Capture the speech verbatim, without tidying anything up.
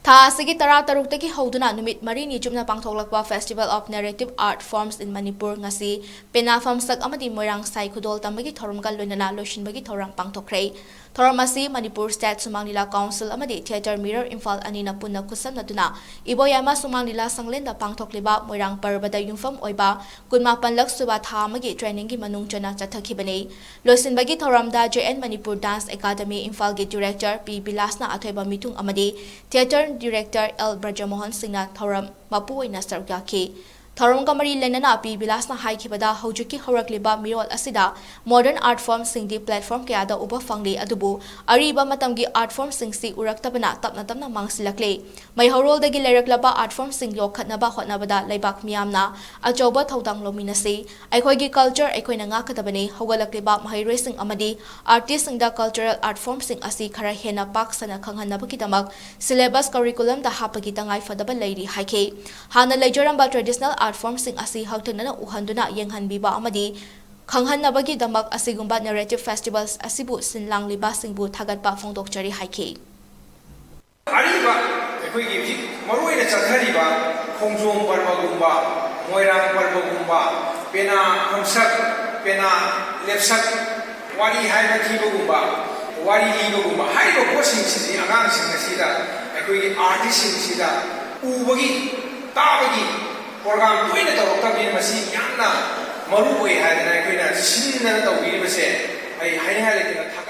ꯊꯥ ꯑꯁꯤꯒꯤ ꯇꯔꯥ ꯇꯔꯨꯛꯇꯒꯤ ꯍꯧꯗꯨꯅ ꯅꯨꯃꯤꯠ ꯃꯔꯤꯅꯤ ꯆꯨꯞꯅ ꯄꯥꯡꯊꯣꯛꯂꯛꯄ Festival of Narrative Art Forms in Manipur ꯉꯁꯤ ꯄꯦꯅꯥ ꯐꯝꯁꯛ ꯑꯃꯗꯤ ꯃꯣꯏꯔꯥꯡ ꯁꯥꯏ ꯈꯨꯗꯣꯜ ꯇꯝꯕꯒꯤ ꯊꯧꯔꯝꯒ ꯂꯣꯏꯅꯅ ꯂꯣꯏꯁꯤꯟꯕꯒꯤ ꯊꯧꯔꯝ ꯄꯥꯡꯊꯣꯛꯈ꯭ꯔꯦ꯫ ꯊꯧꯔꯝ ꯑꯁꯤ ꯃꯅꯤꯄꯨꯔ State ꯁꯨꯃꯥꯡ ꯂꯤꯂꯥ Council ꯑꯃꯗꯤ Theatre Mirror ꯏꯝꯐꯥꯜ ꯑꯅꯤꯅ ꯄꯨꯟꯅ ꯈꯨꯠꯁꯝꯅꯗꯨꯅ ꯏꯕꯣꯌꯥꯏꯃ ꯁꯨꯃꯥꯡ ꯂꯤꯂꯥ ꯁꯪꯂꯦꯟꯗ ꯄꯥꯡꯊꯣꯛꯂꯤꯕ ꯃꯣꯏꯔꯥꯡ ꯄꯔꯕꯗ ꯌꯨꯝꯐꯝ ꯑꯣꯏꯕ ꯀꯨꯟꯃꯥꯄꯟꯂꯛ ꯁꯨꯕ ꯊꯥ ꯑꯃꯒꯤ trainingꯒꯤ ꯃꯅꯨꯡ ꯆꯟꯅ ꯆꯠꯊꯈꯤꯕꯅꯤ꯫ ꯂꯣꯏꯁꯤꯟꯕꯒꯤ ꯊꯧꯔꯝꯗ J N Manipur Dance Academy ꯏꯝꯐꯥꯜꯒꯤ Director P ꯕꯤꯂꯥꯁꯅ ꯑꯊꯣꯏꯕ ꯃꯤꯊꯨꯡ ꯑꯃꯗꯤ Theatre Director L ꯕ꯭ꯔꯖꯃꯣꯍꯟ ꯁꯤꯡꯅ ꯊꯧꯔꯝ ꯃꯄꯨ ꯑꯣꯏꯅ ꯁꯔꯨꯛ ꯌꯥꯈꯤ꯫ ꯊꯧꯔꯝꯒ ꯃꯔꯤ ꯂꯩꯅꯅ P ꯕꯤꯂꯥꯁꯅ ꯍꯥꯏꯈꯤꯕꯗ, ꯍꯧꯖꯤꯛꯀꯤ ꯍꯧꯔꯛꯂꯤꯕ ꯃꯤꯔꯣꯜ ꯑꯁꯤꯗ modern art formꯁꯤꯡꯗꯤ platform ꯀꯌꯥꯗ ꯎꯕ ꯐꯪꯂꯤ, ꯑꯗꯨꯕꯨ ꯑꯔꯤꯕ ꯃꯇꯝꯒꯤ art formꯁꯤꯡꯁꯤ ꯎꯔꯛꯇꯕꯅ ꯇꯞꯅ ꯇꯞꯅ ꯃꯥꯡꯁꯤꯜꯂꯛꯂꯦ꯫ ꯃꯩꯍꯧꯔꯣꯜꯗꯒꯤ ꯂꯩꯔꯛꯂꯕ art formꯁꯤꯡ ꯌꯣꯛꯈꯠꯅꯕ ꯍꯣꯠꯅꯕꯗ ꯂꯩꯕꯥꯛ ꯃꯤꯌꯥꯝꯅ ꯑꯆꯧꯕ ꯊꯧꯗꯥꯡ ꯂꯧꯃꯤꯟꯅꯁꯤ꯫ ꯑꯩꯈꯣꯏꯒꯤ culture ꯑꯩꯈꯣꯏꯅ ꯉꯥꯛꯀꯗꯕꯅꯤ꯫ ꯍꯧꯒꯠꯂꯛꯂꯤꯕ ꯃꯍꯩꯔꯣꯏꯁꯤꯡ ꯑꯃꯗꯤ artistꯁꯤꯡꯗ cultural art formꯁꯤꯡ ꯑꯁꯤ ꯈꯔ ꯍꯦꯟꯅ ꯄꯥꯛ ꯁꯟꯅ ꯈꯪꯍꯟꯅꯕꯒꯤꯗꯃꯛ syllabus curriculumꯗ ꯍꯥꯞꯄꯒꯤ ꯇꯉꯥꯏ ꯐꯗꯕ ꯂꯩꯔꯤ ꯍꯥꯏꯈꯤ꯫ ꯍꯥꯟꯅ ꯂꯩꯖꯔꯝꯕ traditional art formꯁꯤꯡ ꯑꯁꯤ ꯍꯛꯊꯦꯡꯅꯅ ꯎꯍꯟꯗꯨꯅ ꯌꯦꯡꯍꯟꯕꯤꯕ ꯑꯃꯗꯤ ꯈꯪꯍꯟꯅꯕꯒꯤꯗꯃꯛ ꯑꯁꯤꯒꯨꯝꯕ narrative festivals ꯑꯁꯤꯕꯨ ꯁꯤꯟ ꯂꯥꯡꯂꯤꯕꯁꯤꯡꯕꯨ ꯊꯥꯒꯠꯄ ꯐꯣꯡꯗꯣꯛꯆꯔꯤ ꯍꯥꯏꯈꯤ꯫ ꯑꯔꯤꯕ ꯑꯩꯈꯣꯏꯒꯤ ꯍꯧꯖꯤꯛ ꯃꯔꯨꯑꯣꯏꯅ ꯆꯠꯊꯔꯤꯕ ꯈꯣꯡꯖꯣꯝ ꯄꯔꯕꯒꯨꯝꯕ, ꯃꯣꯏꯔꯥꯡ ꯄꯔꯕꯒꯨꯝꯕ, ꯄꯦꯅꯥ ꯐꯝꯁꯛ, ꯄꯦꯅꯥ ꯂꯦꯞꯁꯛ, ꯋꯥꯔꯤ ꯍꯥꯏꯕ ꯊꯤꯕꯒꯨꯝꯕ, ꯋꯥꯔꯤ ꯂꯤꯕꯒꯨꯝꯕ ꯍꯥꯏꯔꯤꯕ ꯄꯣꯠꯁꯤꯡꯁꯤꯗꯤ ꯑꯉꯥꯡꯁꯤꯡ ꯑꯁꯤꯗ ꯑꯩꯈꯣꯏꯒꯤ artistꯁꯤꯡꯁꯤꯗ ꯎꯕꯒꯤ, ꯇꯥꯕꯒꯤ program ꯇꯣꯏꯅ ꯇꯧꯔꯛꯇꯕꯅꯤꯅ ꯃꯁꯤ ꯌꯥꯝꯅ ꯃꯔꯨ ꯑꯣꯏ ꯍꯥꯏꯗꯅ ꯑꯩꯈꯣꯏꯅ ꯁꯤꯟꯗꯅ ꯇꯧꯕꯤꯔꯤꯕꯁꯦ ꯑꯩ ꯍꯥꯏꯅꯤꯡꯉꯥꯏ ꯂꯩꯇꯅ ꯊꯥꯒꯠ